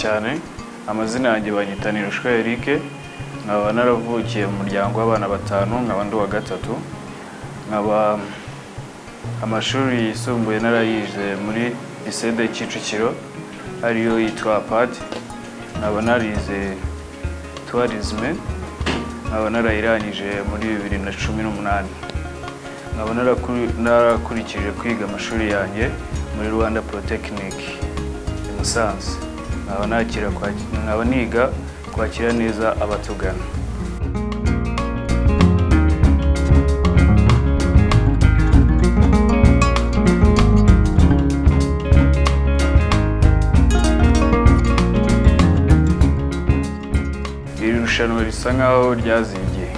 Cyane. Amazina yanjye banyita Nirushwa Eric, nkaba naravukiye mu muryango w'abana batanu, nkaba ndi uwa gatatu. Nkaba amashuri yisumbuye narayize muri Lycée de Kicukiro, ariyo yitwa APAD. Nkaba narize tourisme, nkaba narayirangije muri 2018. Nkaba narakurikije kwiga amashuri yanjye muri Rwanda Polytechnic i Musanze. Nkaba niga kwakira neza abatugana. Iri rushanwa risa nkaho ryaziye igihe,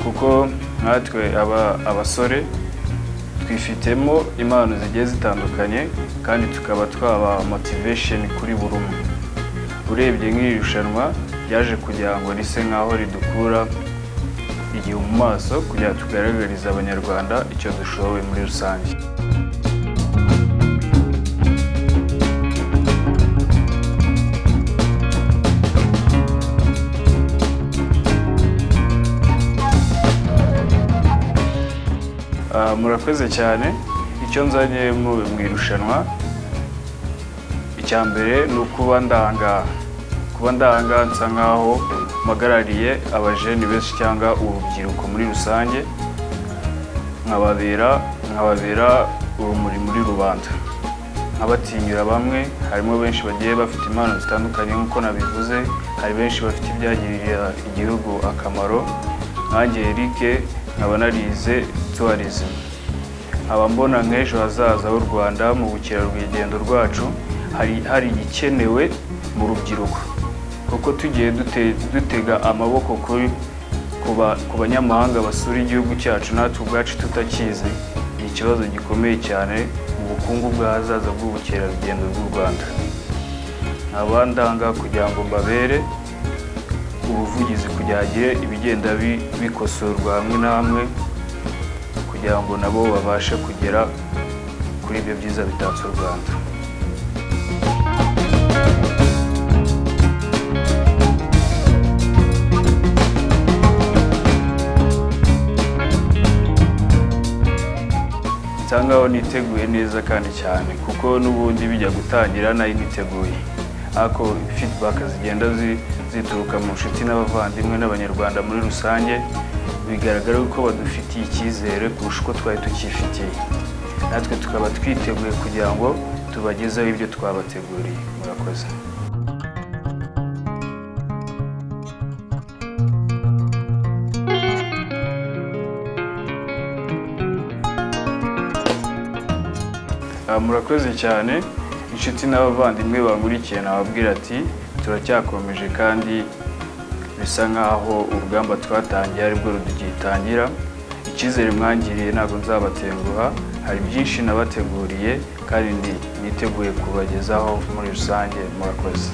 kuko nkatwe abasore twifitemo impano zigiye zitandukanye, kandi tukaba twaba motivation kuri buri umwe. Urebye nk'iri rushanwa ryaje kugira ngo rise nkaho ridukura igihe mu maso, kugira ngo tugaragarize Abanyarwanda icyo dushoboye muri rusange. Murakoze cyane. Icyo nzanye mu irushanwa, icya mbere ni ukuba ndanga kuba ndanga nsa nkaho mpagarariye abajeni benshi cyangwa urubyiruko muri rusange, nkababera urumuri muri rubanda, nkabatinyura bamwe. Harimo benshi bagiye bafite impano zitandukanye nk'uko nabivuze, hari benshi bafite ibyagirira igihugu akamaro. Nkanjye Eric, nkaba narize tourism, nkaba mbona nk'ejo hazaza h'u Rwanda mu bukerarugendo rwacu hari igikenewe mu rubyiruko, kuko tugiye dutega amaboko ku banyamahanga basura igihugu cyacu, natwe ubwacu tutakizi, ni ikibazo gikomeye cyane mu bukungu bw'ahazaza bw'ubukerarugendo bw'u Rwanda. Nkaba ndanga kugira ngo mbabere ubuvugizi, kugira hagire ibigenda bikosorwa hamwe na hamwe, kugira ngo nabo babashe kugera kuri ibyo byiza bitatse u Rwanda. Nsa nkaho niteguye neza kandi cyane, kuko n'ubundi bijya gutangira nari niteguye, ariko feedback zigenda zituruka mu nshuti n'abavandimwe n'Abanyarwanda muri rusange, bigaragara ko badufitiye icyizere kurusha uko twari tukifitiye. Natwe tukaba twiteguye kugira ngo tubagezeho ibyo twabateguriye. Murakoze. Murakoze cyane. Inshuti n'abavandimwe bankurikiye, nababwira ati turacyakomeje, kandi bisa nkaho urugamba twatangiye aribwo rugitangira. Icyizere mwangiriye ntabwo nzabatenguha. Hari byinshi nabateguriye kandi niteguye kubagezaho muri rusange. Murakoze.